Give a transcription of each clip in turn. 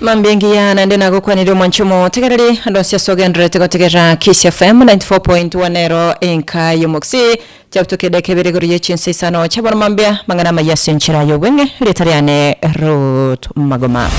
Mambia engiya naende nagokwanire omwanchi omotegereri ande onsi ase ogendererete gotegerera Kiss FM 94.1 ero enka y'omogusii Chiabutoka edaka ebere igoro ye chinsa isano chia bono mambia, mang'ana amayia ase enchera y'obweng'e, erieta riane Ruth Magoma.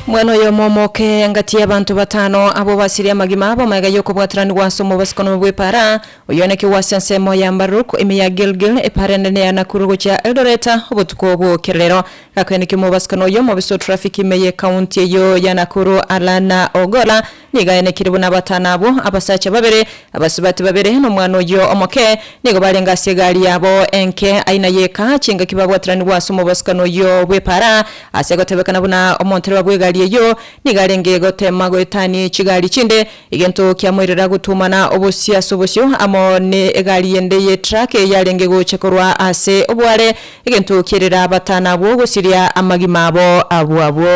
Omwana oyomo omoke engati y'abanto batano abwo basirie amagima abo magega y'okobwataranigwa ase omobosokano bw'epaara, oyio nakio ase ensemo ya Mbaruk, ime ya Gilgil, epaara enene ya Nakuru gochia Eldoret, obotuko bw'okerero. Gakoenekia omobosokano oyio, omobisa o traffic ime y'ecounty eyio ya Nakuru Allan Ogola, Nigo aenekire buna abatano abwo, abasacha babere, abasubati babere, na omwana oyio omoke, nigo barenge ase egari yabo enke aina y'eka, chingaki babwataranigwe ase omobosokano oyio bw'epaara. Ase gotebekana buna omontereba bw'egari eyio nigo arenge goteema goetania chigari chinde, egento kiamoirera gotuomana obosio ase obosio amo ne egari ende ye truck yarenge gocha korwa ase oboare, Egento kierera abatano abwo gosiria amagima abo abwo abwo.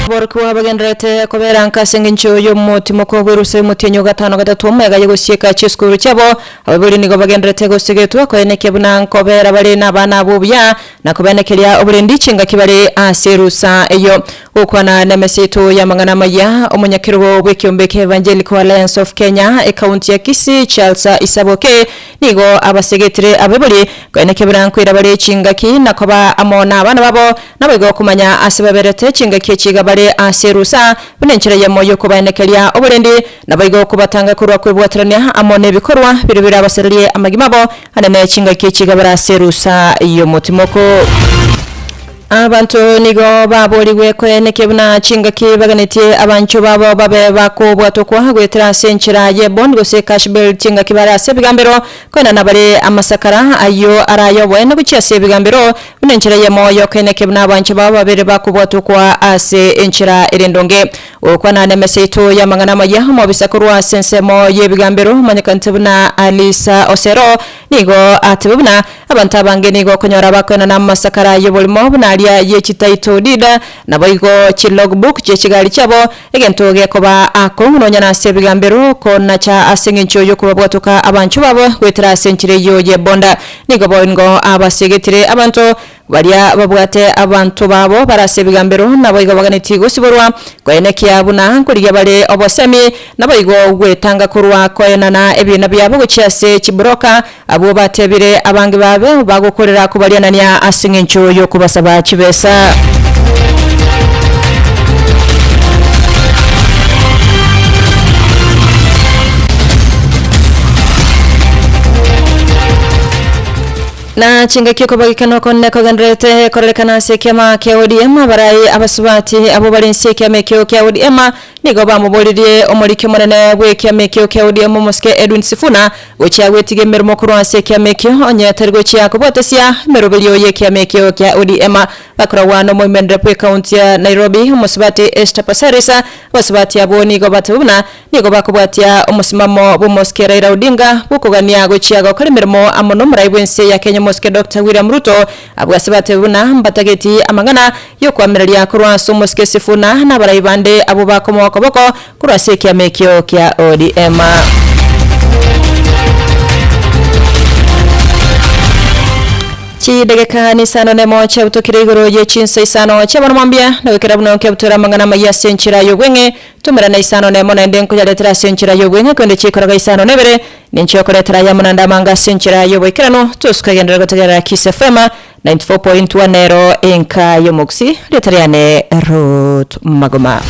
Aborokigwa bagendererete kobera nka ase engencho y'omotimoko bw'erusa y'omotienyi o gatano gatato omwega y'ogosieka chisukuru chiabo. Abaibori nigo bagendererete gosegetwa koenekia buna nkobera bare nabana abwo buya na kobenekeria oborendi chingaki bare ase erusa eyio. Gokwana nemesa yaito y'amang'ana amaya, omonyakerogo bw'ekiombe kia Evangelical Alliance of Kenya, ekaunti ya Kisii, Charles Isaboke, Nigo abasegetire abaibori, koenekia buna nkoira bare chingaki na koba amo nabana babo, naboigo komanya ase baberete chingaki echi iga bare ase erusa, buna enchera eyemo y'okobaenekeria oborendi, naboigo kobatanga korwa kwebwaterania amo nebikorwa biria birabasererie amagima abo anene chingaki echi iga bare ase erusa y'omotimoko. Abanto nigo baboorigwe koenekia buna chingaki baganetie abanchwa babo babe bakobwatokwa goetera ase enchera ye bond gose cash bail chingaki bare ase ebigambero, koenana bare amasakara ayio araye oboene gochia ase ebigambero buna enchera eyemo yokoenekia buna abanchwa babo babere bakobwatokwa ase enchera ere endonge. Gokwana nemesa yaito y'amang'ana amaya, omobisa korwa ase ensemo y'ebigambero omanyekanete buna Alisa Osero nigo atebe buna Abanto abange nigo okonyora bakoenana amasakara y'oborimo buna aria ye chititle deed, naboigo chilogbook chie chigari chiabo, egento gekoba akong'u nonya nase ebigambero konacha ase engencho y'okobabwatoka abanchwa babo goetera ase enchera eyio y'ebonda. Nigo boingo abasegetire abanto baria babwate abanto babo bare ase ebigambero naboigo baganetie gosiborwa koenekia buna nkorigia bare obosemi naboigo gwetanga korwa koenana ebiina biabo gochia ase chibroka Abwo batebire abange babe bagokorera kobarianania ase engencho y'okobasaba chibesa. Na chingaki okobagekana okonene kogendererete kororekana ase ekiama kia ODM, abarai abasubati abwo bare inse y'ekiama ekio kia ODM Nigo bamoboririe omoriki omonene bw'ekiama ekio kia ODM omosike Edwin Sifuna gochia gwetiga emeremo korwa ase ekiama ekio onye tari gochia kobwatesia emeroberio y'ekiama ekio kia ODM. Bakoragwa nomoimenere bw'ecounty ya Nairobi omosubati Esther Passaris. Abasubati abwo nigo bateba buna nigo bakobwatia omosimamo bw'omosike Raila Odinga bw'okogania gochia gokora emeremo amo nomorai bw'ense ya Kenya omosike Doctor William Ruto. Abwo ase batebe buna mbatageti amang'ana Y'okoamereria korwa ase omosike Sifuna na abarai bande abwo bakomoa okoboko korwa ase ekiama ekio kia ODM. Chidageka nisano nemo chiabutokire igoro ye chinsa isano chia bono mambia, na goikera buna nkebutora amang'ana amayia ase enchera y'obweng'e, tomerana isano nemo naende nkoyaretera ase enchera y'obweng'e, korende chikoroga isano na ibere, ninche okoretera ayamo naende amange ase enchera y'oboikeranu, tosukagenderera gotegerera Kiss FM, 94.1 nero enka y'omogusii, rieta riane Ruth Magoma.